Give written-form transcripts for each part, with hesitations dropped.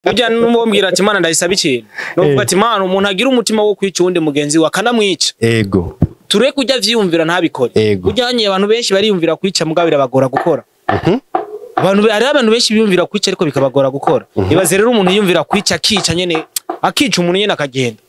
Burya n'umbwira ati Imana ndayisaba ikintu. Novuga ati Imana umuntu agira umutima wo kwica uwundi mugenzi we akanamwica. Ego. Ture kujya vyiyumvira ntabikore. Burya abantu benshi bariyumvira kwica mugabo birabagora gukora. Abantu hari abantu benshi biyumvira kwica ariko bikabagora gukora. Ibaze rero umuntu yiyumvira kwica akica nyene akica umuntu nyene akagenda.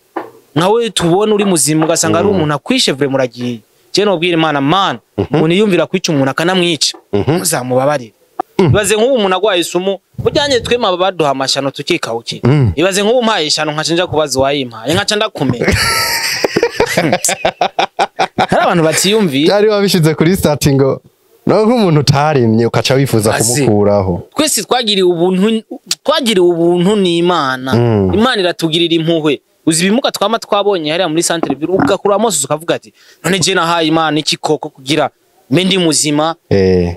Nkawe tubona uri muzima ugasanga ari umuntu akwishe vure muragiye. Je nobwira Imana man umuntu yiyumvira kwica umuntu akanamwica. Muzamubabarire. Ibaze nk'ubu umuntu agwaye isumu bujyanye twema baduha amashano tukikawukira. Ibaze nk'ubu mpaye ishano nkaca nja kubaza uwayimpaye nkaca ndakumenya. Hari abantu batiyumviye. Byari wabishize kuri starting ngo no nk'umuntu utarimye ukaca wifuza kumukuraho. Twese twagiriwe ubuntu n'Imana. Imana iratugirira impuhwe. Uzi ibimuga twama twabonye hariya muri centre ville ugakura amaso ukavuga ati none je nahaye Imana iki koko kugira mbe ndi muzima.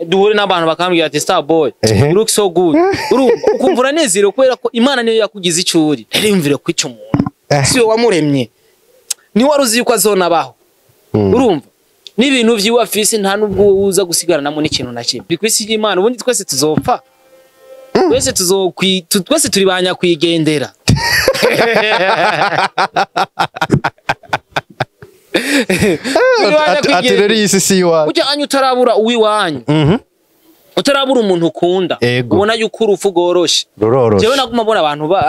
Duhure n'abantu bakambwira ati star boy you look so good. Urumva ukumva uranezerewe kubera ko Imana niyo yakugize icuri. Rero yumvire kwica umuntu si we wamuremye, ni wari uzi yuko azonabaho. Urumva n'ibintu vyiwe afise nta nubwo uza gusigaranamo n'ikintu na kimwe. Kwisi y'Imana ubundi twese tuzopfa, twese twese turi banya kwigendera. Ati rero iyi si iwacu. Ujya anyu utarabura uwiwanyu, utarabura umuntu ukunda, ubona yuko urupfu rworoshe. Jewe naguma mbona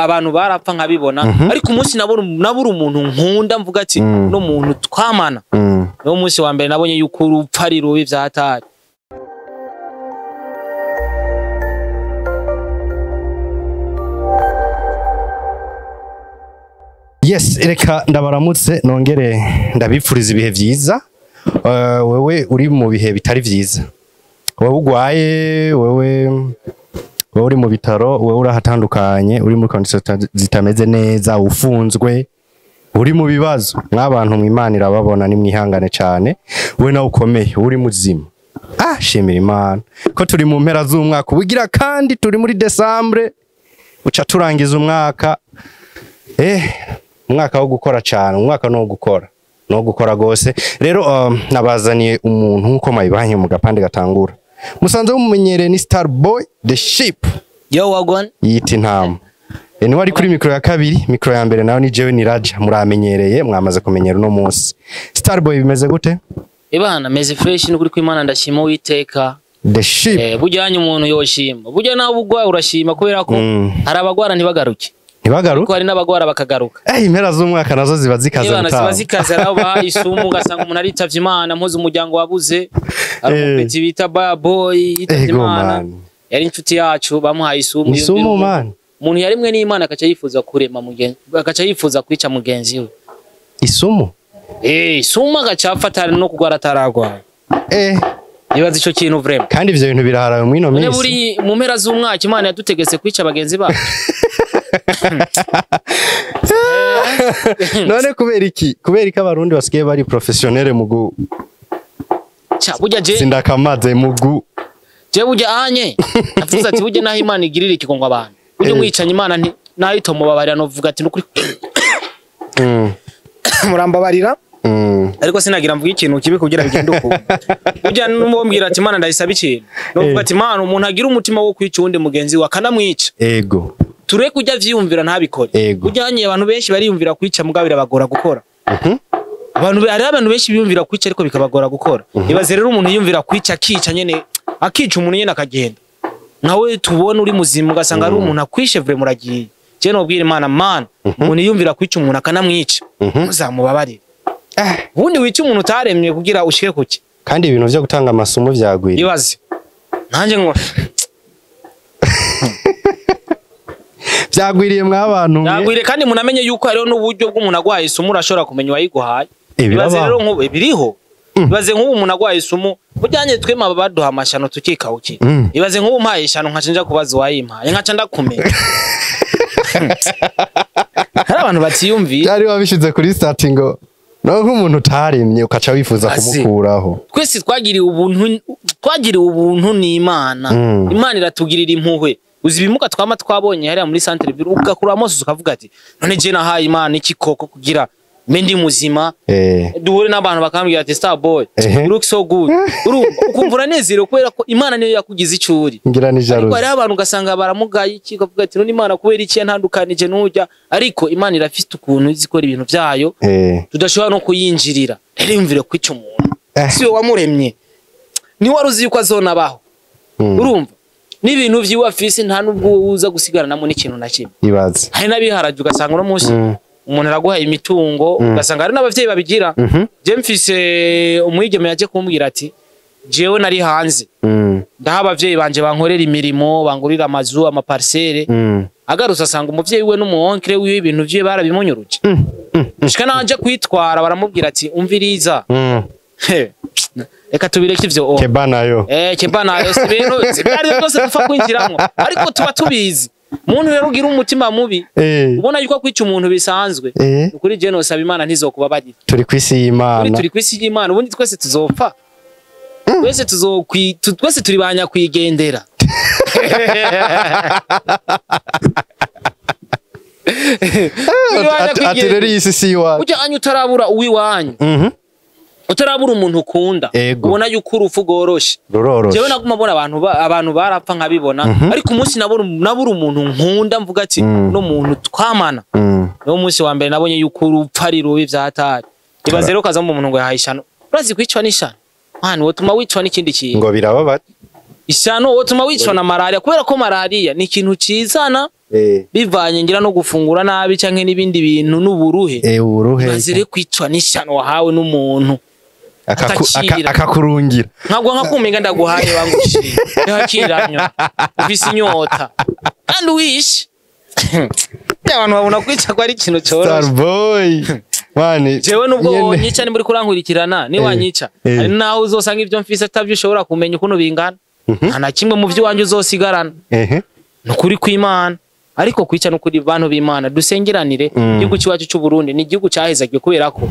abantu barapfa nkabibona, ariko umunsi nabura umuntu nkunda mvuga ati no muntu twamana. Niwo munsi wa mbere nabonye yuko urupfu ari rubi vyahatari. Yes, reka ndabaramutse nongere ndabipfuriza ibihe vyiza. Wewe uri mu bihe bitari vyiza, wewe ugwaye, wewe uri mu bitaro, wewe urahatandukanye, uri muri condition zitameze neza, ufunzwe, uri mu bibazo, mwabantu mw'Imana irababona nimwihangane cyane. Wewe nawe ukomeye, uri muzima. Shimira Imana ko turi mu mpera z'umwaka ubugira kandi turi muri December, uca turangiza umwaka. Umwaka wo gukora cyane, umwaka no gukora, no gukora gose. Rero nabazaniye umuntu nkuko mwayibanye mu gapande gatangura. Musanze mumenyereye ni Star Boy the Sheep. Yo wagwan. Yita intama. Ni wari kuri mikro ya kabiri, mikro ya mbere nawe ni jewe ni Raja, muramenyereye, mwamaze kumenyera uno munsi. Star Boy bimeze gute? Ebana meze fresh n'ukuri kw'Imana ndashima Uwiteka. The Sheep. Burya umuntu yoshima. Burya nawe ugwa urashima kubera ko hari abagwara ntibagaruke. Ntibagaruka? Hari n'abagwara bakagaruka. Impera z'umwaka nazo ziba zikaze mutaho. Ziba zikaze aho baha isumu ugasanga umuntu aritavye Imana, mpuze umuryango wabuze. Hari umupeti bita Bad Boy yitavye Imana. Yari inshuti yacu bamuhaye isumu. Isumu man. Umuntu yarimwe n'Imana akaca yifuza kurema mugenzi, akaca yifuza kwica mugenzi we. Isumu? Isumu agaca afata no kugwara ataragwara. Nibaza ico kintu vraiment. Kandi ivyo bintu biraharawe mwino minsi. Buri mu mpera z'umwaka Imana yadutegetse kwica bagenzi bacu. None kubera iki? Kubera iki abarundi basigaye bari professionnel mu gu cha burya je sindakamaze mu gu je burya anye avuze ati burya naho Imana igirira ikigongo abantu. Burya mwicanye Imana nti naho itomubabarira no vuga ati nukuri murambabarira. Ariko sinagira mvuga ikintu kibi kugira bigende uko. Burya n'umbwira ati Imana ndayisaba ikintu. Novuga ati Imana umuntu agira umutima wo kwica uwundi mugenzi we akanamwica. Ego. Ture kujya vyiyumvira ntabikore. Burya abantu benshi bariyumvira kwica mugabo birabagora gukora. Abantu hari abantu benshi biyumvira kwica ariko bikabagora gukora. Ibaze rero umuntu yiyumvira kwica akica nyene akica umuntu nyene akagenda. Nkawe tubona uri muzima ugasanga ari umuntu akwishe vure muragiye. Je nobwira Imana man umuntu yiyumvira kwica umuntu akanamwica. Muzamubabarire. Ubundi wica umuntu utaremye kugira ushike kuki. Kandi ibintu vyo gutanga amasumo vyagwira. Ibaze. Nanje ngo byagwiriye mwabantu. Byagwiriye kandi munamenye yuko hariho n'uburyo bw'umuntu agwaye isumu urashobora kumenya uwayiguhaye. Ibaze rero nk'ubu biriho. Ibaze nk'ubu umuntu agwaye isumu bujyanye twema baduha amashano tukikawukira. Ibaze nk'ubu mpaye ishano nkaca nja kubaza uwayimpaye nkaca ndakumenya. Hari abantu batiyumviye. Byari wabishize kuri starting ngo no nk'umuntu utarimye ukaca wifuza kumukuraho. Twese twagiriwe ubuntu n'Imana. Imana iratugirira impuhwe. Uzi ibimuga twama twabonye hariya muri centre ville ugakura amaso ukavuga ati none je nahaye Imana iki koko kugira Mbe ndi muzima, duhure n'abantu bakambwira ati: "Star boy, you look so good." Urumva ukumva uranezerewe kubera ko Imana niyo yakugize icyo uri. Ngira ni Ariko jalousie. hariho abantu ugasanga baramugaye iki, ukavuga ati: "None Imana kubera iki yantandukanije n'ujya?" Ariko Imana irafite ukuntu izi ikora ibintu byayo, tudashobora no kuyinjirira. Rero yumvire kwica umuntu, si wowe wamuremye, ni wari uzi yuko azonabaho. Urumva n'ibintu vyiwe afise, nta nubwo uza gusigaranamo n'ikintu na kimwe. Ibaze. Hari n'abiharaje, ugasanga uno munsi umuntu araguhaye imitungo, ugasanga hari n'abavyeyi babigira. Je mfise umwigeme yaje kumbwira ati: "Jewe nari hanze, ndaha abavyeyi banje bankorera imirimo, bangurira amazu, amaparcelle." Agarutse asanga umuvyeyi we n'umuonkre wiwe ibintu vyiwe barabimunyuruje. Shika nanje kwitwara, baramubwira ati: "Umviriza." He, reka tubireke ivyo o. Keba nayo. Keba nayo si ibintu, si ibyo ari byo byose dupfa kwinjiramwo, ariko tuba tubizi. Muntu rero ugira umutima mubi, ubona yuko kwica umuntu bisanzwe, ukuri je nosaba Imana ntizokubabarira. Turi kwisi Kuri y'Imana. Turi kwisi y'Imana. Ubundi twese tuzopfa, twese twese turi ba nyakwigendera. Turi ba Ati nyakwigendera. rero iyi si iwacu. Burya anyu utarabura uwiwanyu, utarabura umuntu ukunda, ubona yuko urupfu rworoshe. Ruroroshe. Jewe naguma mbona abantu abantu barapfa nkabibona, ariko umunsi nabura umuntu nkunda, mvuga ati no muntu twamana, niwo munsi wa mbere nabonye yuko urupfu ari rubi vyatari. Ibaze rero kazamo umuntu ngo yahaye ishano. Urazi kwicwa n'ishano, mwana, wotuma wicwa n'ikindi kintu. Ngo birababa. Ishano wotuma wicwa na malaria, kubera ko malaria ni ikintu cizana bivanye ngira no gufungura nabi canke n'ibindi bintu n'uburuhe. Uburuhe. Ibaze rero kwicwa n'ishano wahawe n'umuntu atakira. Akakurungira. Ntabwo nkakumenga ndaguhaye, wangushiriye ntihakiranyo, ufise inyota kandi wishe. Abantu babona kwica ko ari ikintu coroshe. Starboy mani. Jewe nubwo nyene. wonyica, ni muri kurankurikirana, ni wanyica, hari naho uzosanga ibyo mfise atabyo ushobora kumenya ukuntu bingana, nta na kimwe mu vy'iwanje uzosigarana. Ni ukuri kw'Imana. Ariko kwica, ni ukuri, bantu b'Imana, dusengeranire. Igihugu c'iwacu c'u Burundi ni igihugu cahezagiwe, kubera ko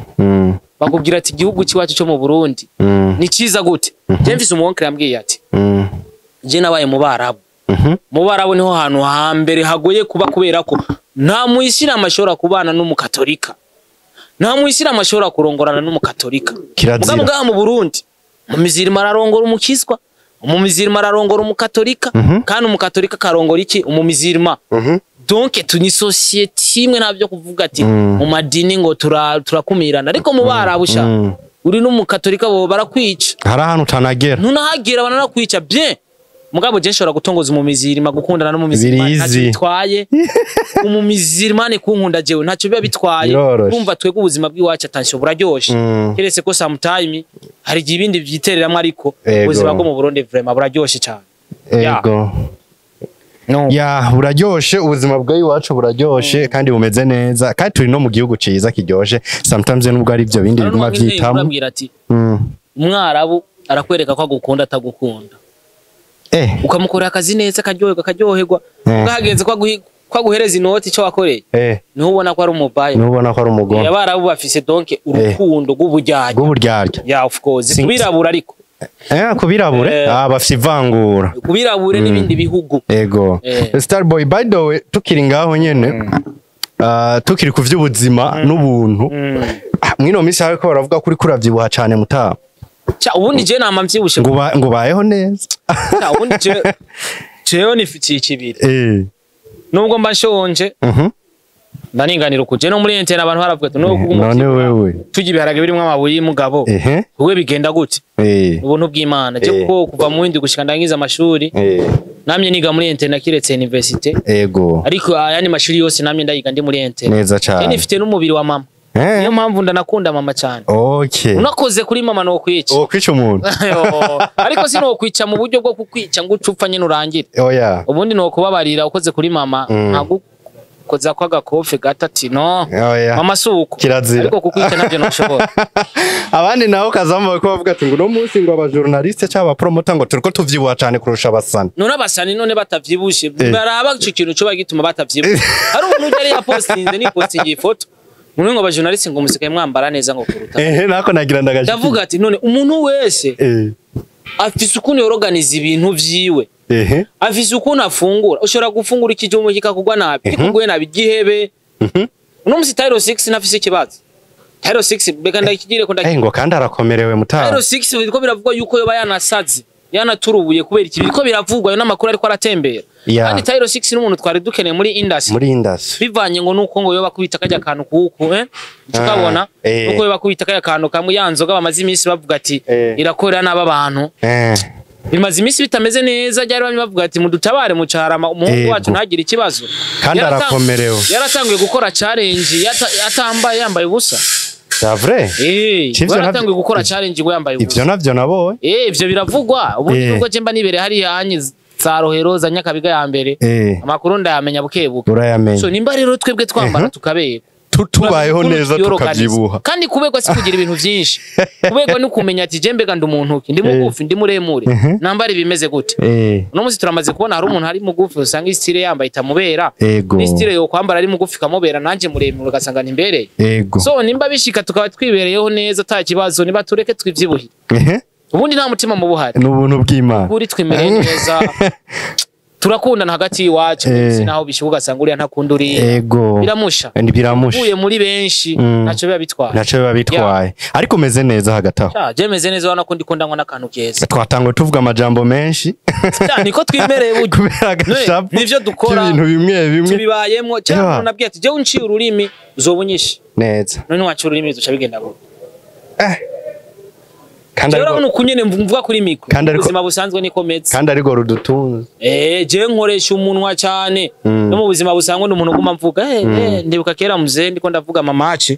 bakubwira ati igihugu c'iwacu co mu Burundi ni ciza gute. Je mfise umuwonkere yambwiye ati: "Je nabaye mu Barabu. Mu Barabu niho hantu hambere hagoye kuba, kubera ko nta muyisilamu ashobora kubana n'umukatolika, nta muyisilamu ashobora kurongorana n'umukatolika." Kirazira. Mugabo ngaha mu Burundi, umumizirima ararongora umukiswa, umumizirima ararongora umukatolika, kandi umukatolika akarongora iki? Umumizirima. Donc tu ni société imwe, ntabyo kuvuga ati mu madini ngo turakumirana. Ariko mu Barabu sha, uri n'umukatolika bo barakwica. Hari ahantu utanagera. Ntunahagera, bananakwica bien. Mugabo je nshobora gutongoza umumizirima, gukundana n'umumizirima Birizi. ntacyo bitwaye, umumizirima ni kunkunda jewe ntacyo biba bitwaye. Biroroshe. Kumva twebwe ubuzima bw'iwacu, attention, buraryoshe, keretse ko sometime hari igihe ibindi vyitereramwo, ariko ubuzima bwo mu Burundi vraiment buraryoshe cyane. Ego. No. Ya, buraryoshe, ubuzima bw'iwacu buraryoshe kandi bumeze neza, kandi turi no mu gihugu ciza kiryoshe sometimes, nubwo ari ibyo bindi biguma vyitamo. Urabwira ati umwarabu arakwereka ko agukunda atagukunda. Ukamukorera akazi neza akaryoherwa, akaryoherwa. Bwagenze ko aguhereza inoti icyo wakoreye, niho ubona ko ari umubaye. Nubona ko ari umugome. Abarabu bafise donc urukundo rw'uburyarya. Rw'uburyarya. Yeah, of course, kubirabura ariko. Kubirabure. Ah, bafise ivangura. Kubirabure n'ibindi bihugu. Ego. Starboy, by the way, tukiri ngaho nyene, tukiri ku vy'ubuzima n'ubuntu. Ah, mwino minsi hariko baravuga ko uriko uravyibuha cane mutaha. Cha, ubundi je nama mvyibushe. Ngo ubayeho neza. Cha, ubundi jewe nifitiye ikibiri. Nubwo mba nshonje, ndaninganira uku. Je no muri internet abantu baravuga ati no None wewe. Turya ibiharage birimwo amabuye y'umugabo, wowe bigenda gute? Ubuntu bw'Imana. Je kuko kuva mu windi gushika ndangiza amashuri, namye niga muri internet, kiretse université. Ariko ayandi mashuri yose namye ndayiga ndi muri internet. Neza Je cane. nifite n'umubiri wa mama, niyo mpamvu ndanakunda mama cyane. Unakoze kuri mama no kwica. Oh, kwica umuntu. Ariko sinokwica mu buryo bwo kukwica ngo uce upfa nyine urangire. Oya. Ubundi nokubabarira ukoze kuri mama, nkagukoza ko agakofe gato ati no Oya. mama si uko. Kirazira. Ariko kukwica nabyo ntushobora. Abandi nabo kazamba ko bavuga ati ngo uno munsi ngo abajournaliste cyangwa abapromota ngo turiko tuvyibuha cane kurusha abasani. None abasani none batavyibushe, baraba ico kintu coba gituma batavyibushe. Hari umuntu yari yapostinze, ni postinge ifoto none ngo abajournaliste ngo musigaye mwambara neza ngo kuruta. Ehe, nako nagira ndagashiki. Ndavuga ati none umuntu wese afise ukuntu yoroganiza ibintu vyiwe, afise ukuntu afungura. Ushobora gufungura ikijumbu kikakugwa nabi, kikuguye nabi gihebe. Uno musi Tyro 6 nafise ikibazo. Tyro 6 beka ndakigire ko Eh, ngo kandi arakomerewe mutara. Tyro 6 biriko biravugwa yuko yoba yanasaze, yanaturubuye kubera iki biriko biravugwa, ayo n'amakuru ariko aratembera. Kandi Tyro 6 n'umuntu twari dukeneye muri industry, muri industry, bivanye ngo nuko ngo yoba kubita kajya kantu kuku, tukabona nuko yoba kubita kajya kantu kamwe ya nzoga bamaze iminsi bavuga ati irakorera n'aba bantu. Bimaze iminsi bitameze neza, ryari bamwe bavuga ati mudutabare mu Carama, umuhungu wacu ntagire ikibazo. Kandi arakomerewe. Yaratanguye gukora challenge atambaye, yambaye ubusa. C'est vrai. Yaratanguye gukora challenge ngo yambaye ubusa. Ivyo navyo nabonye. Ivyo biravugwa. Ubundi nubwo je mba nibereye hariya hanyi za Rohero za Nyakabiga ya mbere, amakuru ndayamenya bukebuke. Urayamenya. So nimba rero twebwe twambara tukaberwa, tubayeho neza, tukavyibuha. Kandi kuberwa si kugira ibintu vyinshi. Kuberwa ni kumenya ati je mbega ndi umuntu ki, ndi mugufi, ndi muremure, nambara ibimeze gute. Uno munsi turamaze kubona hari umuntu ari mugufi usanga istile yambaye itamubera, ni style yo kwambara ari mugufi kamubera, nanje muremure ugasanga nimbereye. So nimba bishika tukaba twibereyeho neza ata kibazo, niba tureke twivyibuhire. Ubundi nta mutima mu buhari. N'ubuntu bw'Imana. Kuri twimereye neza. Turakundana hagati y'iwacu, sinaho bishuka ugasanga uriya ntakunda uriya. Biramusha. Biramusha. Uye muri benshi ntaco biba bitwaye. Ntaco biba bitwaye. Ariko umeze neza hagati aho. Je meze neza, ubona ko ndikunda ngo n'akantu keza. Twatanguye tuvuga amajambo menshi. Niko twimereye burya. Kubera agashapu. Nivyo dukora. Ibintu bimwe bimwe. Tubibayemwo. Cyangwa nabwiye ati je unciye ururimi uzobunyishe. Neza. None waciye ururimi uzoca bigenda gute? Kandi ariko kunyene mvuga kuri mikro ubuzima busanzwe niko meze. Kandi ariko rudutunze. Je nkoresha umunwa cyane. No mu buzima busanzwe ndi umuntu guma mvuga ndibuka kera muzee ndiko ndavuga mamaci.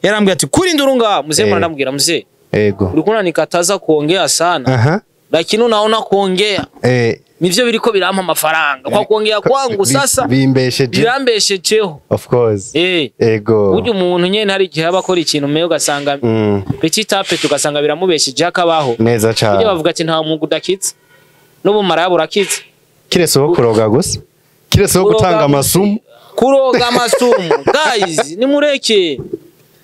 Yarambwiye ati kuri ndurunga muzee, mwana ndamubwira muzee. Ego. Ulikuwa nikataza kuongea sana. Lakini unaona kuongea. Nivyo biriko birampa amafaranga. Kwa kuongea kwangu sasa bimbesheje. Birambeshejeho. Of course. Ego. Burya umuntu nyene hari igihe aba akora ikintu meyo ugasanga petit à petit ugasanga biramubesheje akabaho. Neza cyane. Burya bavuga ati nta mwuga udakitse. N'ubumara burakitse. Kirese wo kuroga gusa. Kirese wo gutanga amasumu. Kuroga amasumu. Guys, nimureke.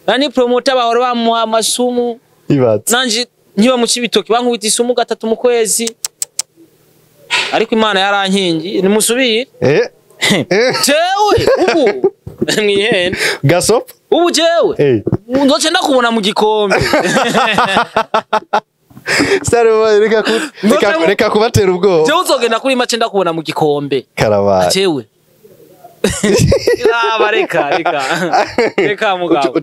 Nani promoter bahora bamuha amasumu. Ibatse. Nanje nkiba mu Cibitoki bankubita isumu gatatu mu kwezi. Ariko Imana yarankingi nimusubire. Jewe ubu mwihene gasop ubu jewe nzoce ndakubona mu gikombe. Saro reka kubatera ubwoba. Jewe uzogenda kuri mace ndakubona mu gikombe. Karabaye. Jewe Raba reka reka reka mugabo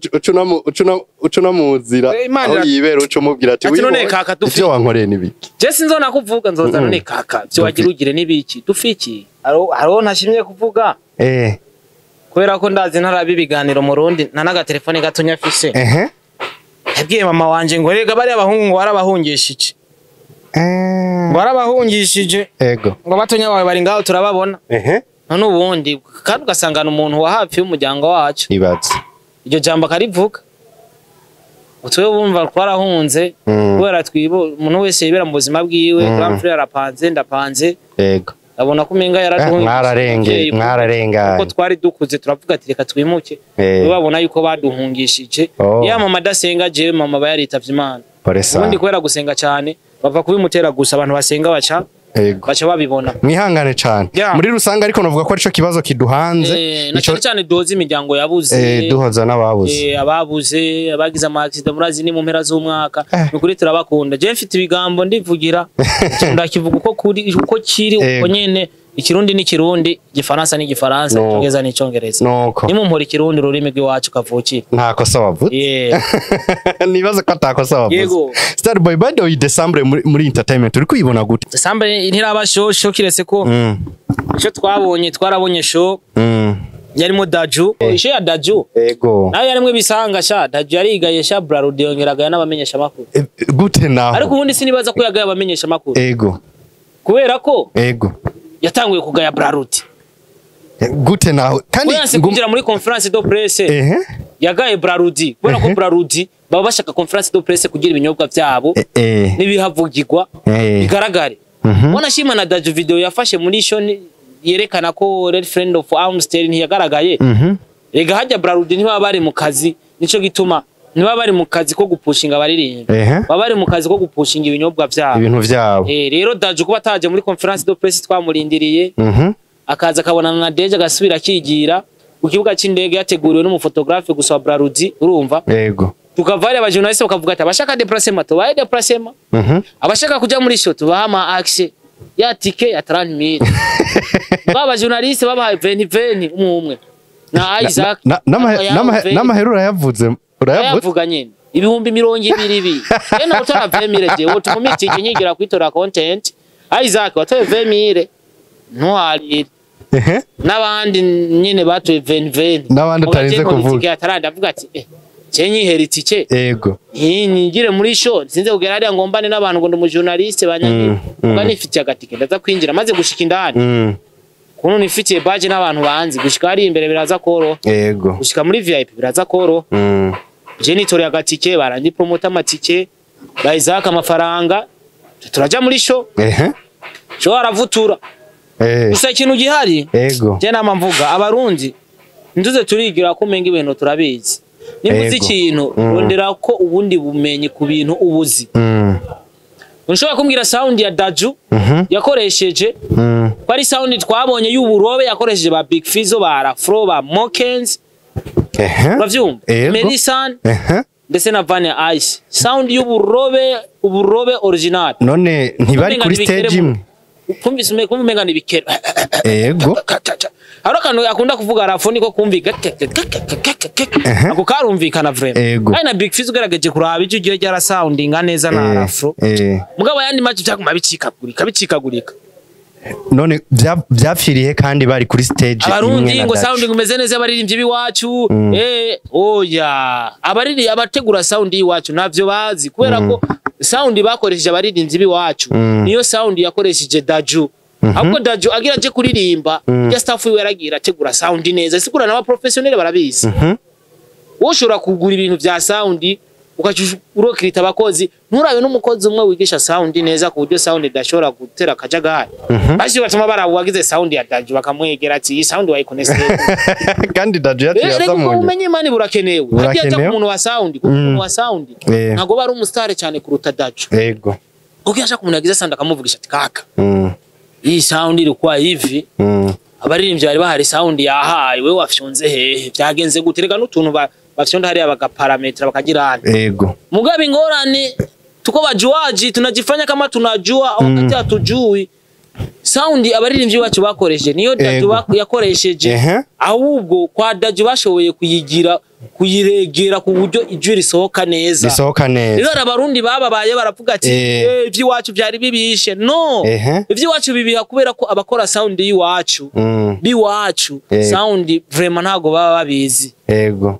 ucuna muzira aho yibera uco mubwira ati none kaka dufiki ivyo wankoreye nibiki. Je sinzona kuvuga nzoza none kaka byo wagira ugire nibiki dufiki. Haro ntashimye kuvuga kubera ko ndazi ntarabi ibiganiro mu Rundi nta naga telefone gatonya afise. Yabwiye mama wanje ngo rega bari abahungu ngo barabahungishije. Barabahungishije. Ego. Ngo batonya bawe bari ngaho turababona. None ubundi kandi ugasangana umuntu wa hafi y'umuryango wacu. Ibatse. Iryo jambo akarivuga. Utwe bumva twarahunze kubera twibo umuntu wese yibera mu buzima bwiwe, grand frère arapanze ndapanze. Yego. Abona ko umenga yaraduhunze. Mwararenge, mwararenganye. Kuko twari dukuze turavuga ati reka twimuke. Babona yuko baduhungishije. Ya mama adasenga jewe mama bayaritavye Imana. Ubundi kubera gusenga cyane bava kubimutera gusa abantu basenga baca baca babibona. Mwihangane cyane. Muri rusanga ariko navuga ko arico kibazo kiduhanze. Na cyane cyane duhoza imiryango yabuze. Duhoza n'ababuze. Ababuze, abagize ama accident murazi ni mu mpera z'umwaka. Nukuri turabakunda. Je mfite ibigambo ndivugira. Ndakivuga uko kuri uko kiri uko nyene. Ikirundi ni Kirundi, Igifaransa ni Igifaransa, Icyongereza ni Icyongereza. Nimumpora Ikirundi ururimi rw'iwacu kavukire. Nta kosa wavuze. Nibaza ko atakosa wavuze. Yego. Starboy by the way December muri entertainment uri kuyibona gute? December ntiraba show show kiretse ko icyo twabonye twarabonye show. Yarimo Daju, ishe ya Daju. Yego. Nayo yarimwe bisanga sha Daju yarigaye sha Brarudi yongeragaye n'abamenyesha makuru. Gute naho? Ariko ubundi sinibaza ko yagaye abamenyesha makuru. Yego. Kubera ko Yego. Yatanguye kugaya Brarudi. Gute naho? Kandi kugira muri conference de presse yagaye Brarudi kubera ko Brarudi baba bashaka conference de presse kugira ibinyobwa byabo nibihavugirwa bigaragare. Bona shima na Daju video yafashe muri show yerekana ko Red Friend of Amstel ntiyagaragaye. Rega hajya Brarudi ntibaba bari mu kazi nico gituma ntibaba bari mu kazi ko gupushinga abaririmba. Baba bari mu kazi ko gupushinga ibinyobwa byabo. Ibintu byabo. Rero Daju kuba ataje muri conference de presse twamurindiriye. Akaza akabonana na Deje agasubira akigira. ku kibuga c'indege yateguriwe n'umuphotographe gusa wa Brarudi, urumva? Yego. Tukava hariya, abajournaliste bakavuga ati abashaka déplacement tubahe déplacement, abashaka kuja muri show tubaha ama accès ya ticket ya 30 000. Ba bajournaliste babahaye 20 20 umwe umwe na Isaac. N'amahera urayavuze, urayavuze. Ayavuga nyene, 20,000 bi eno utora 20 000. Jewe utuma itike nyigira kwitora content. Isaac watoye 20 000, ntuharire. N'abandi nyene batoye 20 20. N'abandi utarinze kuvuga. Atarandi avuga ati je nyihera itike, ningire muri show, sinze kugera hariya ngo mbane n'abantu ngo ndi umujournaliste banyangire. Ubwo nifitiye agatike, ndaza kwinjira. Maze gushika indani, kuntu nifitiye badge n'abantu banzi, gushika hariya imbere biraza koroha. Gushika muri VIP biraza koroha. Je nitoreye agatike, barandi promota amatike, bayizaka amafaranga, turaja muri show. Show aravutura. Gusa ikintu gihari, je nama mvuga, abarundi ntuze turigira ko umenga ibintu turabizi. Nimba uzi ikintu, rondera ko ubundi bumenyi ku bintu ubuzi. Ntushobora kumbwira sound ya Daju yakoresheje ko ari sound twabonye y'uburobe yakoresheje ba Big Fizzo, ba Rafro, ba Mokens. Uravyumva? Melisan ndetse na Vania Ice, sound y'uburobe, uburobe original. None ntibari Umenga kuri nibikere stage imwe? Kumvise kumva umenga nibikere. Hari akantu akunda kuvuga Rafo, niko kumvika, ako karumvikana vraiment. Kandi na Big Fizzo ugerageje kuraba icyo ugiye ryarasoundinga neza na Rafro. Mugabo ayandi match byaguma bicikagurika bicikagurika. None vyapfiriye kandi bari kuri stage imwe Abarundi na ngo Daju. sounding umeze neza, abaririmbyi b'iwacu, oya, abariri abategura sound y'iwacu ntavyo bazi, kubera ko sound bakoresheje abaririmbyi b'iwacu niyo sound yakoresheje Daju. Ahubwo Daju agira aje kuririmba, ya staff wiwe yaragira ategura sound neza, sigura n'aba professionnel barabizi. Wowe ushobora kugura ibintu vya sound, ukaca urokirita abakozi, nturabe n'umukozi umwe wigisha sound neza, ku buryo sound idashobora gutera akajagari. Basi batuma baraba uwagize sound ya Daju, bakamwegera ati iyi sound wayikonese? Kandi Daju yaciye Rero aza kuko mu nyuma. ubumenyi mani burakenewe. Hagiye aja Burakenewe. ku muntu wa sound, kuko umuntu wa sound ntabwo bari umusitari cyane kuruta Daju. Kuko iyo ashaka umuntu yagize sound, akamuvugisha ati kaka, iyi sound iri kwa hivi, abaririmbyi bari bahari, sound yahaye, wewe wafyonze hehe, byagenze gute? Rega n'utuntu bafyonda hariya bagaparametra bakagira hano. Mugabe ingorane tuko bajuaji, tunajifanya kama tunajua wakati hatujui. Sound abaririmbyi bacu bakoresheje niyo Daju yakoresheje. Ahubwo kwa Daju bashoboye kuyigira, kuyiregera ku buryo ijwi risohoka neza. Risohoka Rero neza. hari abarundi bababaye, baravuga ati iby'iwacu byari bibishe. No, iby'iwacu bibiha kubera ko abakora sound y'iwacu biwacu sound vraiment ntago baba babizi.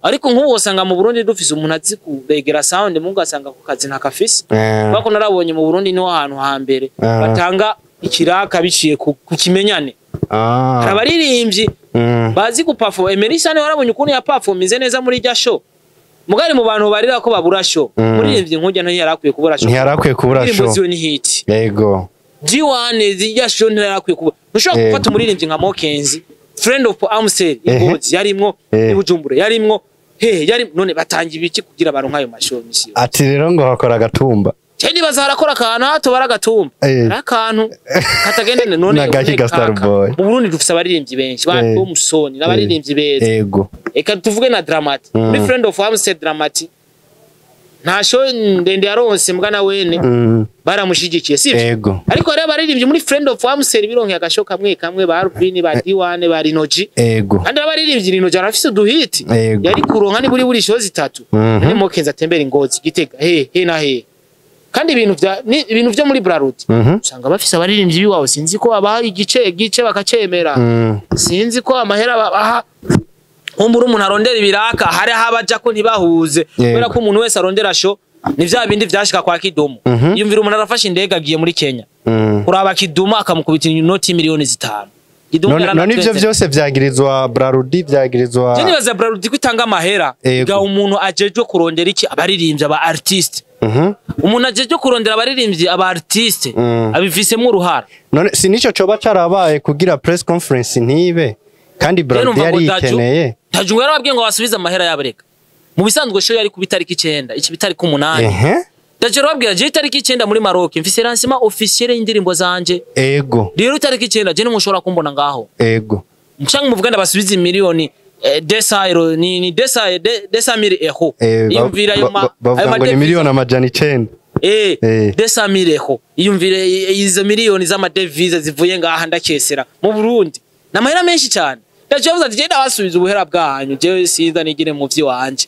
Ariko nk'ubu usanga mu Burundi dufise umuntu azi kuregera sound, mu ugasanga ku kazi ntakafise. Kubera ko narabonye mu Burundi niho hantu hambere batanga ikiraka biciye ku kimenyane. Hari abaririmbyi bazi guperform. Emerson warabonye ukuntu yaperforminze neza muri rya show. Mugari mu bantu barira ko babura show, muririmbyi nk'ujya ntiyari kubura show. Ntiyari akwiye kubura Indirimbo show. ziwe ni hit. G1 zirya show ntiyari akwiye kubura. Ntushobora gufata umuririmbyi nka Mokenzi, Friend of Amstel, Ingozi yarimwo, i Bujumbura yarimwo, hehe yari. None batanga ibiki kugira baronke ayo mashow misi? Ati rero ngo hakora agatumba. Cye nibaza harakora akantu hato baragatumba. Ari akantu katagende none. Nagaki none ga Star kaka. Boy. Mu Burundi dufise abaririmbyi benshi ba Thompson n'abaririmbyi beza. Eka tuvuge na Dramati. Muri Friend of Amstel, Dramati nta show ndende yaronse, mbwa wene baramushigikiye, sivyo? Ariko hariho abaririmbyi muri Friend of Amstel bironkeye agashow kamwe kamwe, ba Rubini, ba D1, ba Rinoji. Kandi abaririmbyi, Rinoji arafise uduhiti. Yari kuronka niburi buri show zitatu. Ni Mokenzi atembera Ingozi, Gitega, he he na he. Kandi ibintu vya ibintu vyo muri Brarudi usanga bafise abaririmbyi biwabo, sinzi ko babaha igice igice bakacemera. Sinzi ko amahera babaha. Kumbura umuntu arondera ibiraka, hari aho abaja ko ntibahuze, kubera ko umuntu wese arondera show. Ni vya bindi vyashika kwa Kidumu. Yumvira umuntu arafashe indege agiye muri Kenya kuraba Kidumu, akamukubita inoti 5 miliyoni. Kidumu None ivyo yaranatwenze. vyose vyagirizwa Brarudi, vyagirizwa Je nibaza Brarudi ko itanga amahera ga umuntu ajejwe kurondera iki, abaririmbyi, aba artiste. Umuntu ajejwe kurondera abaririmbyi, aba artiste, abifisemo uruhara. None si nico coba carabaye kugira press conference ntibe, kandi Rero Brarudi numva ngo yari Daju yikeneye? Daju ngo yarababwiye ngo basubize amahera yabo. Reka mu bisanzwe show yari kuba itariki 9, iki itariki 8. Daju yarababwira, je itariki 9 muri Maroc mfise lancement officiel y'indirimbo zanje. Rero itariki 9 je ntimushobora kumbona ngaho. Canke muvuga ndabasubize miliyoni 200 euro, ni 200 mille euro. Iyumvira ayo bavuga ngo ni 900,000. 200 mille euro. Iyumvire izo miliyoni z'amadevize zivuye ngaha ndakesera mu Burundi, n'amahera menshi cyane. Ndaje yavuze ati: "Genda basubiza ubuhera bwanyu, jewe sinza nigire mu vy'iwanje."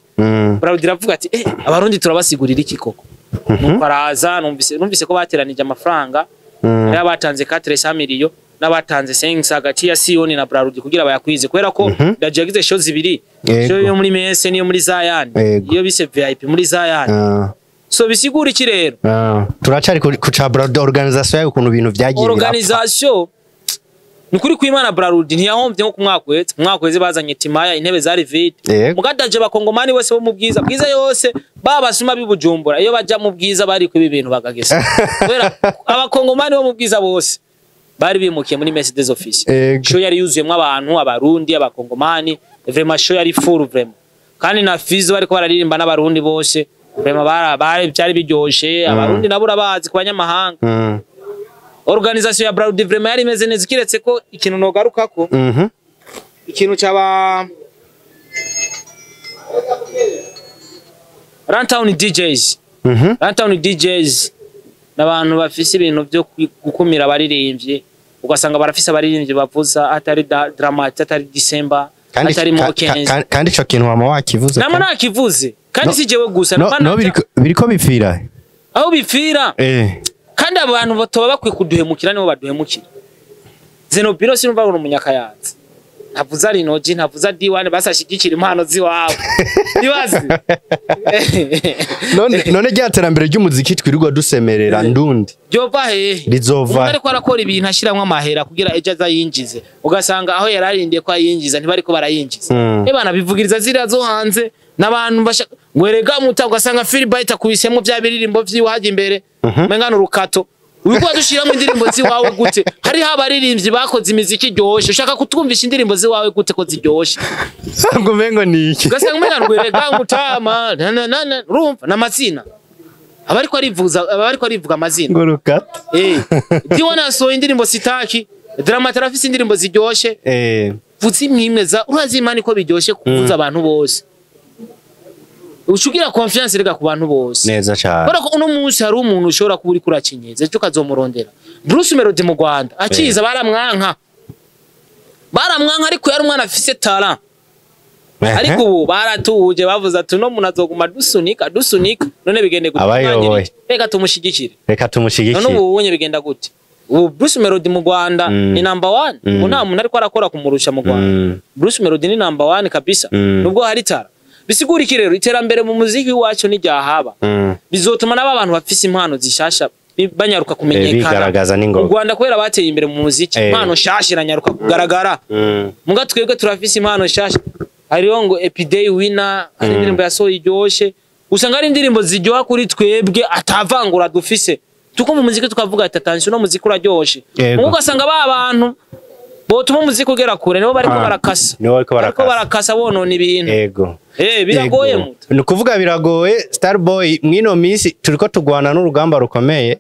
Brarudi iravuga ati: "Abarundi turabasigurira iki koko?" Nuko araza, numvise ko bateranije amafaranga. Hari abatanze 400 miliyo n'abatanze 5 hagati ya Siyoni na Brarudi kugira bayakwize, kubera ko Ndaje yagize show zibiri, show yo muri Mese niyo muri Zion, iyo bise VIP muri Zion. So bisigura iki rero? Turacari ku ca Brarudi, organisation yayo, ukuntu ibintu vyagiye birapfa. Organisation, ni kuri kwimana, Brarudi ntiyahombye nko ku mwaka uheze. Mu mwaka uheze bazanye Timaya, intebe zari vide. Mugadaje abakongomani bose bo mu Bwiza, Bwiza yose babasuma b'ibujumbura, iyo baja mu Bwiza bari kuba ibintu bagagesa, kubera abakongomani bo mu Bwiza bose bari bimukiye muri Messe des Officiers. Show yari yuzuyemwo abantu, abarundi, abakongomani, vraiment show yari full vraiment. Kandi na Fizo bariko bararirimba n'abarundi bose, vraiment bara byari biryoshe. Abarundi nabo urabazi ku banyamahanga. Organisation ya Brarudi vraiment yari imeze neza, kiretse ko ikintu nogarukako, ikintu cyaba Runtown DJs. Runtown DJs n'abantu bafise ibintu byo gukumira abaririmbyi, ugasanga barafise abaririmbyi bavuza atari Dramati, atari December, atari Mokenzi. Kandi ico kintu wama wakivuze. Nama nakivuze kandi. No. Si jewe gusa. No, no, biriko bipfira. Aho bipfira. Kandi abantu batoba bakwiye kuduhemukira nibo baduhemukira. Zenobino sinumva ngo umunyakayanza ntavuza Rinoji, ntavuza D1, basashigikira impano ziwabo nibazi. None rya terambere ry'umuziki twirirwa dusemerera ndundi ryova hehe? Rizova. Umuntu ariko arakora ibintu ashiramwo amahera kugira ejo azayinjize, ugasanga aho yari arindiye ko ayinjiza ntibariko barayinjiza. Ebana bivugiriza ziriya zo hanze n'abantu bashaka ngo erega muta, ugasanga Philbright akubisemo bya biririmbo vyiwe hajya imbere, umenga urukato. Uriko wadushiramo indirimbo ziwawe gute? Hariho abaririmbyi bakoze imiziki iryoshe, ushaka kutwumvisha indirimbo ziwawe gute ko ziryoshe? Ngo umengo ni iki? Ugasanga umenga ngo erega mutama na na na na, urumva n'amazina abariko arivuza, abariko arivuga amazina. Ngo rukata. Diwana yasohoye indirimbo sitaki, Dramati arafise indirimbo ziryoshe. Vuza imwe za urazi imana ko biryoshe kuvuza abantu bose, ucugira confiance rega ku bantu bose. Neza cyane. Kubera ko uno munsi hari umuntu ushobora kuba uriko urakinyeza ejo ukazomurondera. Bruce Melody mu Rwanda akiza baramwanka, baramwanka, ariko yari umwana afise talent. Ariko ubu baratuje, bavuze ati: "Uno muntu azoguma dusunika dusunika, none bigende gute?" Abayoboye. Reka tumushyigikire. Reka None tumushyigikire. ubu ubonye bigenda gute? Ubu Bruce Melody mu Rwanda ni number one. Ubu nta muntu ariko arakora kumurusha mu Rwanda. Bruce Melody ni number one kabisa. Nubwo hari tara. Bisigura iki rero? Iterambere mu muziki wacu ntiryahaba, bizotuma n'aba bantu bafise impano zishasha banyaruka kumenyekana. Bigaragaza n'ingoga. Mu Rwanda kubera bateye imbere mu muziki, impano nshasha iranyaruka kugaragara. Muga twebwe turafise impano nshasha, hariho ngo Epiday Winner, hari indirimbo yasohoye iryoshe, usanga ari indirimbo ziryoha kuri twebwe atavangura dufise, tukumva umuziki tukavuga ati: "Attention, uno muziki uraryoshe." Muga ugasanga ba bantu botuma umuziki ugera kure nibo bariko barakasa. Nibo bariko bariko barakasa. Barakasa bonona ibintu. Biragoye. Muto. Ni ukuvuga biragoye, Starboy. Mwino minsi turiko tugwana n'urugamba rukomeye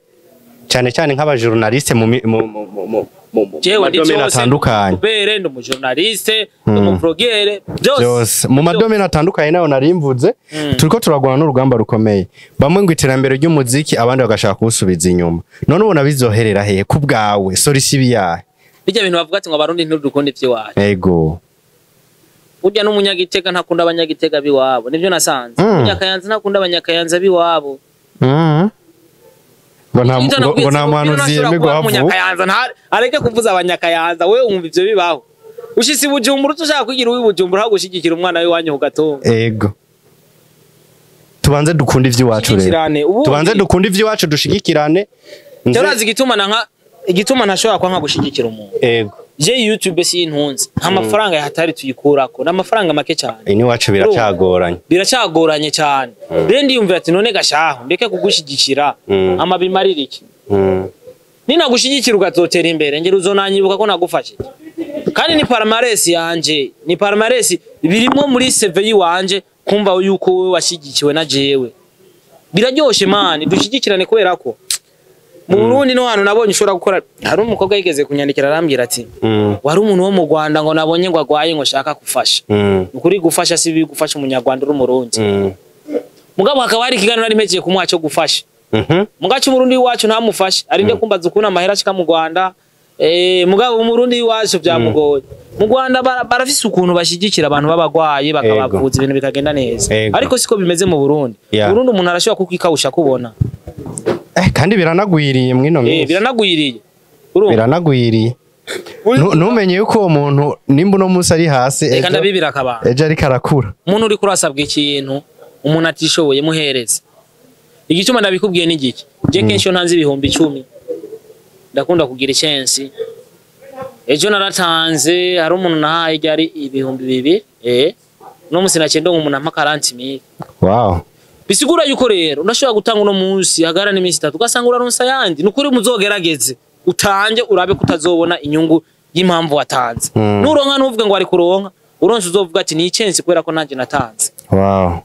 cyane cyane nk'abajournaliste mu mi- mu mu mu mu mu mu Jewe ndi madomene byose. atandukanye. Ubere ndi umujournaliste, ndi umuvlogere, byose. Byose mu madomene atandukanye nayo narimvuze. Turiko turagwana n'urugamba rukomeye, bamwe ngo iterambere ry'umuziki, abandi bagashaka kuwusubiza inyuma. None ubona bizoherera hehe ku bwawe? Solution ibiyahe? Bijya bintu bavuga ati ngo abarundi ntidukunda ivy'iwacu, burya n'umunyagitega ntakunda abanyagitega b'iwabo, nibyo nasanze. Umunyakayanza ntakunda abanyakayanza b'iwabo. Ngo nta Ivyo ngo nta nakubwiye, muhanuzi ntashobora yemerwa kuba havuka. umunyakayanza areke kuvuza abanyakayanza. We wumva ivyo bibaho? Ushitse i Bujumbura ushaka kwigira uw'i Bujumbura aho gushigikira umwana w'iwanyu ku gatumba. Ego, tubanze dukunde ivy'iwacu rero. Dushigikirane, ubundi- Tubanze dukunde ivy'iwacu, dushigikirane. Urazi igituma nanka, igituma ntashobora kwanka gushigikira umuntu? Je YouTube sintunze, nta mafaranga yahatari tuyikurako, n'amafaranga make cyane. Iwacu biracagoranye. Biracagoranye cyane. Rero ndiyumvira ati: "None gashaho ndeke kugushigikira, ama bimarira iki?" Ninagushigikira ukazotera imbere, ngera uzonanyibuka ko nagufashije. Kandi ni palmarès yanje, ni palmarès birimo muri CV yiwanje kumva yuko wowe washyigikiwe na jewe. Biraryoshe man, dushigikirane kubera ko Mu Burundi no hantu nabonye ushobora gukora. Hari umukobwa yigeze kunyandikira arambwira ati wari umuntu wo mu Rwanda ngo nabonye ngo agwaye ngo shaka gufasha. Ukuri gufasha si bibi, gufasha umunyarwanda uri umurundi. Mugabo hakaba hari ikiganiro nari mpejeje kumuha cyo gufasha. Mugace umurundi wacu ntamufashe, arinde kumbaza ukuntu amahera ashika mu Rwanda. Mugabo umurundi wacu byamugoye. Mu Rwanda barafise ukuntu bashigikira abantu b'abagwayi bakabavuza, ibintu bikagenda neza. Ariko siko bimeze mu Burundi. Burundi umuntu arashobora kukwikawusha kubona. Kandi biranagwiriye mwino minsi. Biranagwiriye. Urumva? Biranagwiriye. Ntumenye yuko uwo muntu nimba uno munsi ari hasi, Reka ndabibira akabanga. ejo ariko arakura. Umuntu uri kurasabwa ikintu, umuntu atishoboye muhereze. Igituma ndabikubwiye ni giki? Je kenshi iyo ntanze 10,000 ndakunda kugira icyensi. Ejo naratanze, hari umuntu nahaye ryari 2,000, no munsi naciye ndonka umuntu ampa 40,000. Wow. Bisigura yuko rero unashobora gutanga uno munsi hagara n'iminsi itatu ugasanga uraronsa yandi. Nukuri muzogerageze utange urabe kutazobona inyungu y'impamvu watanze. Nuronka ntuvuge ngo ari kuronka, uronse uzovuga ati ni icensi kubera ko nanje natanze. Wow.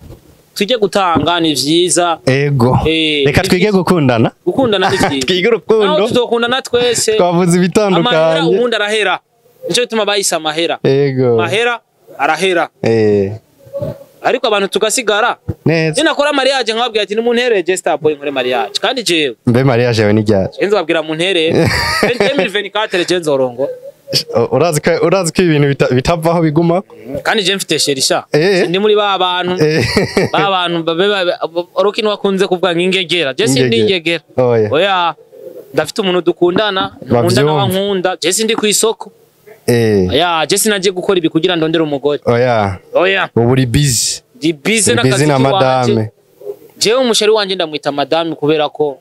Tujye gutanga ni vyiza. Ego. Reka twige gukundana. Gukundana ni vyiza. Twige urukundo. Naho tuzokundana twese. Twavuze ibitandukanye. Amahera ubundi arahera. Nico gituma bahise amahera. Ego. Amahera arahera. Ariko abantu tugasigara. Neza. Ninakora mariage nkababwira ati nimunterere Star Boy nkore mariage. Kandi jewe. Mbe mariage yawe ni ryari? Enzo babwira munterere. 2024 je nzorongo. Urazi ko ibintu bitavaho biguma. Kandi je mfite sherisha. Ndi muri ba bantu. Ba bantu oroki wakunze kuvuga ngingegera. Je sindi ingegera. Oya. Ndafite umuntu dukundana, nkunda n'abankunda. Je sindi ku isoko. Oya, je sinaje gukora ibi kugira ndondere umugore. Oya. Oya. Ubu uri busy. Ndi busy n'akazi na madame. Jewe umusheri wanje ndamwita madame kubera ko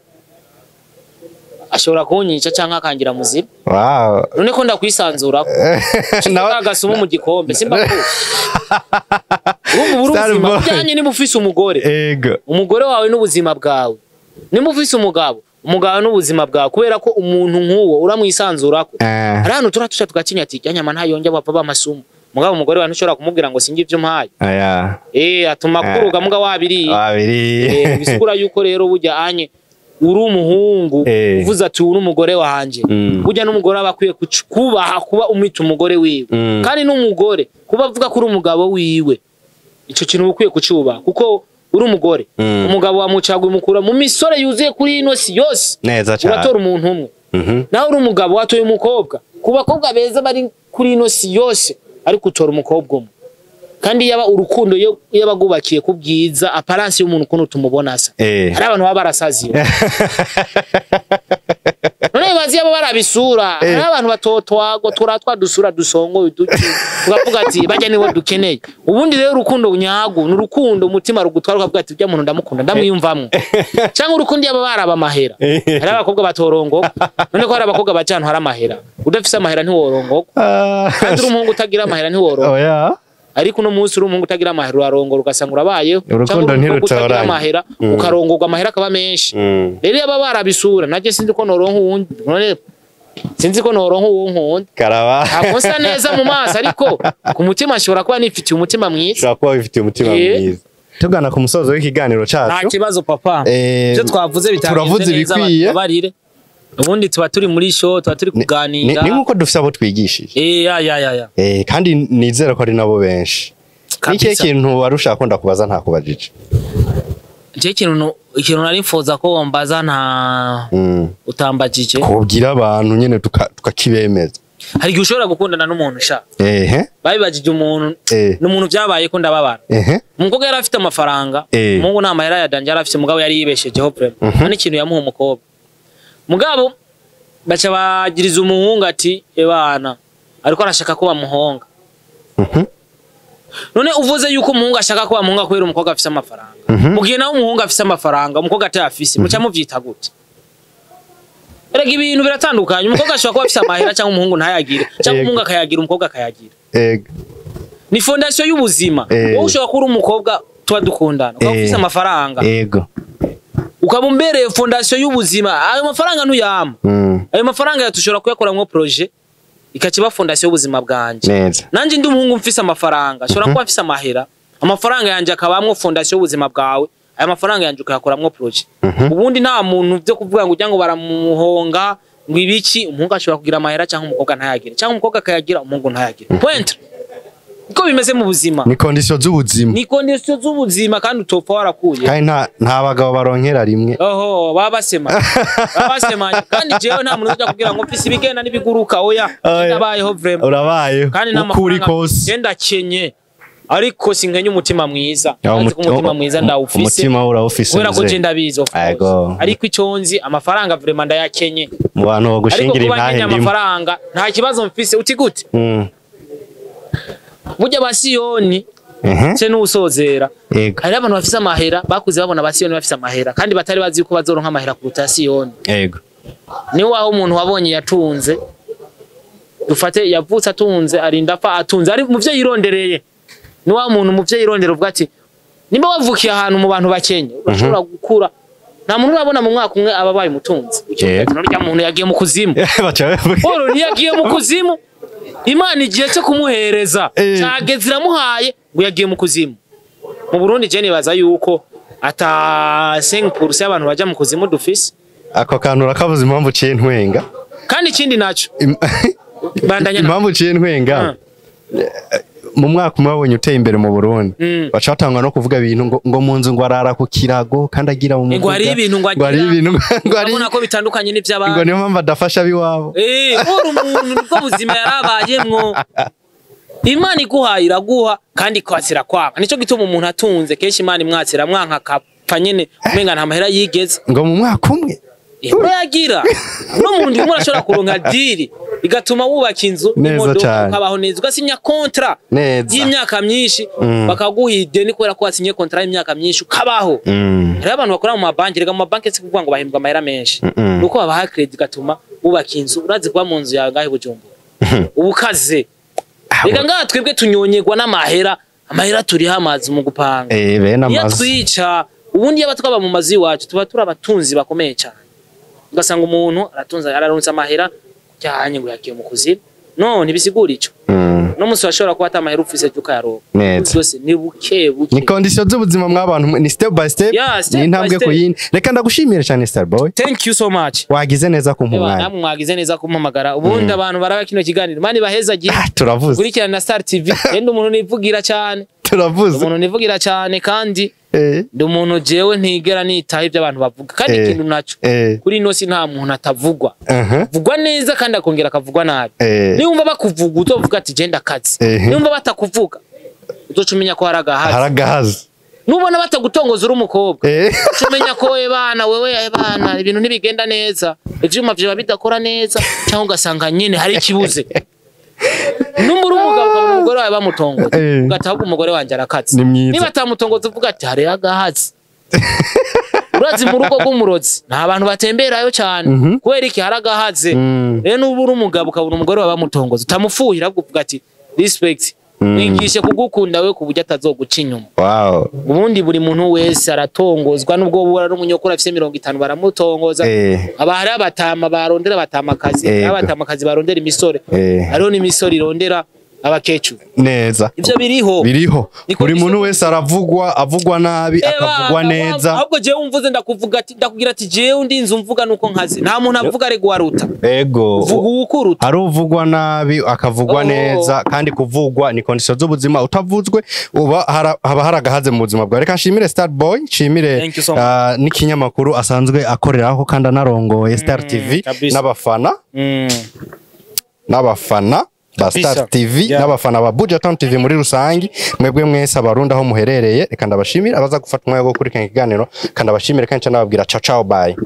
ashobora kunyica canke akangira muzima. Wow. None ko ndakwisanzura ko. Nawe agasumu mu gikombe simba ko. Urumva ubuzima byanyu niba ufise umugore. Ego. Umugore wawe n'ubuzima bwawe. Niba ufise umugabo, umugabo n'ubuzima bwawe kubera ko umuntu nkuwo uramwisanzura ko. Hari ahantu turatusha tugacinya ati nyama ntayonje bapfa bamasumu. Mugabo umugore wawe ntushobora kumubwira ngo singi ivyo mpaye. Aya. Atuma kuruga muga wabiri. Wabiri. Bisigura yuko rero burya anye uri umuhungu uvuze ati uri umugore wanje. Burya n'umugore aba akwiye kubaha kuba umwita umugore wiwe. Kandi n'umugore kuba avuga ko uri umugabo wiwe. Ico kintu ukwiye kucubaha kuko uri umugore. Umugabo wamucagwa imukura mu misore yuzuye kuri ino si yose. Uratora umuntu umwe. Naho uri umugabo watoye umukobwa. Ku bakobwa beza bari kuri ino si yose ariko utora umukobwa umwe. Kandi yaba urukundo yabagubakiye kubwiza apparence y'umuntu ukuntu tumubona asa. Hari abantu baba barasaziwe. None bazi yaba barabisura, hari abantu batotwago turatwa dusura dusongo duki. Tukavuga ati bajya nibo dukeneye. Ubundi rero urukundo nyago ni urukundo umutima rugutwara ukavuga ati ujya muntu ndamukunda ndamwiyumvamwo. Cyangwa urukundo yaba baraba amahera. Hari abakobwa batorongoka. None ko hari abakobwa bajana hari amahera. Udafise amahera ntiworongoka. Kandi uri umuhungu utagira amahera ntiworongoka. Oya. Ariko uno munsi uri umuhungu utagira amahera urarongora ugasanga urabayeho. Urukundo ntirutoranye. Amahera ukarongorwa amahera akaba menshi. Rero yaba barabisura naje sinzi ko noronka uwundi. None sinzi ko noronka uwundi. Karaba. Ntabwo nsa neza mu maso ariko ku mutima nshobora kuba nifitiye umutima mwiza. Ushobora kuba wifitiye umutima mwiza. Tugana ku musozo w'ikiganiro cacu. Nta kibazo papa. Ivyo twavuze bitagenze neza babarire. Ubundi tuba turi muri show, tuba turi kuganira. Ni nkuko dufise abo twigishije. Ya. Kandi nizera ko ari nabo benshi. Niki kintu warusha ko ndakubaza ntakubajije? Je ikintu nari mfoza ko wambaza nta utambajije. Kubwira abantu nyene tukakibemeza. Hari igihe ushobora gukundana n'umuntu sha. Babibajije umuntu, n'umuntu byabaye ko ndababara. Umukobwa yari afite amafaranga, umuhungu nta mahera ya danje yari afite, mugabo yari yibeshejeho vraiment. Nta n'ikintu yamuha umukobwa. Mugabo baca bagiriza umuhungu ati ebana ariko arashaka ko bamuhonga. None uvuze yuko umuhungu ashaka ko bamuhonga kubera umukobwa afise amafaranga. Mugihe nawe umuhungu afise amafaranga umukobwa atayafise muca muvyita gute? Erega ibintu biratandukanye. Umukobwa ashobora kuba afise amahera cyangwa umuhungu ntayagire, cyangwa umuhungu akayagira umukobwa akayagira. Ni fondation y'ubuzima. Wowe ushobora kuba umukobwa tuba dukundana ukaba ufise amafaranga. Yego. Ukaba umbereye fondation y'ubuzima. Ayo mafaranga ntuyama. Ayo mafaranga yatushobora kuyakoramwo projet ikakiba fondation y'ubuzima bwanje. Nanje ndi umuhungu mfise amafaranga, ashobora kuba mfise amahera, amafaranga yanje akabamwo fondation y'ubuzima bwawe, Aya mafaranga yanje ukayakoramwo projet. Ubundi nta muntu byo kuvuga ngo ujya ngo baramuhonga ngo ibiki. Umuhungu ashobora kugira amahera cyangwa umukobwa ntayagire, cyangwa umukobwa akayagira umuhungu ntayagire, point. Niko bimeze mu buzima. Ni condition z'ubuzima. Ni condition z'ubuzima, kandi utopfa warakuye. Kandi nta bagabo baronkera rimwe. Oho, baba basema, baba basemanye. Kandi jewe nta muntu ujya kugira ngo mfise ibigenda n'ibiguruka, oya. Oya. Ndabayeho vraiment. Urabayeho. Kandi nta Uko uri mafaranga kose. Je ndakenye, ariko sinkenye umutima mwiza. Ya, Azi ko umutima mwiza ndawufise. Umutima urawufise. Kubera ko Mzee. je ndabizi, of course. Ego. Ariko icyo nzi, amafaranga vraiment ndayakenye. Mu bantu Ariko bagushingira kuba intahe nkenye ndimo. amafaranga, nta kibazo mfise. Uti gute? Burya basiyoni se n'usozera. Yego. Hari abantu bafise amahera bakuze babona basiyoni bafise amahera, kandi batari bazi yuko bazoronka amahera kuruta ya Siyoni. Ni waho umuntu wabonye yatunze, dufate yavutse atunze, arinda apfa atunze, ari mu byo yirondereye. Ni wa muntu mu byo yirondera uvuga ati nimba wavukiye ahantu mu bantu bakenye, urashobora gukura. Nta muntu urabona mu mwaka umwe aba abaye umutunzi. Yego. Urya muntu yagiye mu kuzimu. Baca bavuga. Paul ntiyagiye mu kuzimu. Imana igihe cyo kumuhereza cageze, iramuhaye, ngo yagiye mu kuzimu. Mu Burundi je nibaza yuko ata 5% y'abantu baja mu kuzimu dufise. Ako kantu urakavuze, impamvu uciye ntwenga. Kandi ikindi naco bandanya Impamvu uciye ntwenga, mu mwaka umwe wabonye uteye imbere mu Burundi, baca batangwa no kuvuga ibintu ngo mu nzu ngo arara ku kirago kandi agira mu Ngo hari muduga, ibintu ngo ngo hari agira, ibintu ngo hari urabona ko bitandukanye ngo n'ivy'abandi. Niyo mpamvu adafasha abiwabo. Uri umuntu, nibwo buzima yarabayemwo. Imana iguhaye iraguha, kandi ikwakira kwanga. Nico gituma umuntu atunze kenshi Imana imwakira mwanka, akapfa nyene umenga nta mahera yigeze. Ngo mu mwaka umwe. Urayagira no mu ndwi urashobora kuronka deal igatuma wubaka inzu, Neza imodoka, cane. ukabaho neza, ugasinya contrat y'imyaka myinshi, bakaguha ideni kubera ko wasinye contrat y'imyaka myinshi, ukabaho. Hariho abantu bakora mu mabanki. Rega mu mabanki si kuvuga ngo bahembwa amahera menshi, nuko babaha credit igatuma wubaka inzu. Urazi kuba mu nzu yawe ngahe Bujumbura ubukaze. Reka ngaha twebwe tunyonyegwa n'amahera, amahera turiho amazi mu gupanga. Bene Iyo amazu. twica ubundi, yaba twaba mu mazu iwacu, tuba turi abatunzi bakomeye cyane. Ugasanga umuntu aratunze, araronse amahera cyane, ngo yagiye mu kuzimu. No ntibisigura ico. No munsi washobora kuba ata amahera ufise, ukayaronka. Neza. Byose ni buke buke. Ni condition z'ubuzima mw'abantu, ni step by step. Yeah, step Ni intambwe by step. ku yindi. Reka ndagushimire cyane, Starboy. Thank you so much. Wagize neza kumpa Eba, umwanya. namwe mwagize neza kumpamagara. Ubundi abantu baraba kino kiganiro, mani bahezagiye. Ah, turavuze. Kurikirana na Star TV. Ndi umuntu nivugira cyane. Turavuze. Umuntu nivugira cyane, kandi ndi umuntu jewe ntigera nitaho ibyo abantu bavuga. Kandi ikintu naco, kuri ino si nta muntu atavugwa. Vugwa neza kandi akongera akavugwa nabi. Niwumva bakuvuga, uzovuga ati genda kazi. Niwumva batakuvuga, uzoca umenya ko hari agahazi. Haragahazi. Nubona batagutongoza uri umukobwa, uca umenya ko ebana wewe, ebana ibintu ntibigenda neza, ivyuma vyoba bidakora neza, cyangwa ugasanga nyene hari ikibuze. Numba uri umugabo, ukabona umugore wawe bamutongoza, ugataha ahubwo umugore wanje arakaze. Ni mwiza. Niba atamutongoza, uvuga ati hariho agahazi. Urazi mu rugo rw'umurozi nta bantu batemberayo cyane. Kubera iki? Hari agahaze. Rero nuba uri umugabo, ukabona umugore wawe bamutongoza, utamufuhira, ahubwo uvuga ati respect, mwigishe kugukunda we ku buryo atazoguca inyuma. Ubundi buri muntu wese aratongozwa, nubwo bura ari umunyokuru afise 50 baramutongoza. Aba hari abatama barondera abatamakazi, abatamakazi barondera imisore, hariho n'imisore irondera abakecuru. Neza. Ivyo biriho. Biriho. Niko Buri bise- muntu wese aravugwa, avugwa nabi, akavugwa neza. Ahubwo jewe umvuze, ndakuvuga ati, ndakubwira ati jewe ndi inzu mvuga nuko nkazi. Nta muntu avuga ari guharuta. Ego. Vuga uwukuruta. Hari uvugwa nabi, akavugwa Oh. neza, kandi kuvugwa ni condition z'ubuzima. Utavuzwe uba haba hari agahaze mu buzima bwawe. Reka nshimire Star Boy, nshimire Thank you so much. n'ikinyamakuru asanzwe akoreraho kandi anarongoye, Star TV, Kabisa. n'abafana n'abafana ba Kabisa. Star TV, n'abafana ba Buja Town TV muri rusangi, mwebwe mwese abarundi aho muherereye, reka ndabashimire. Abaza gufata umwanya wo gukurikirana ikiganiro, kandi abashimire kandi nca nababwira ciao ciao, bye.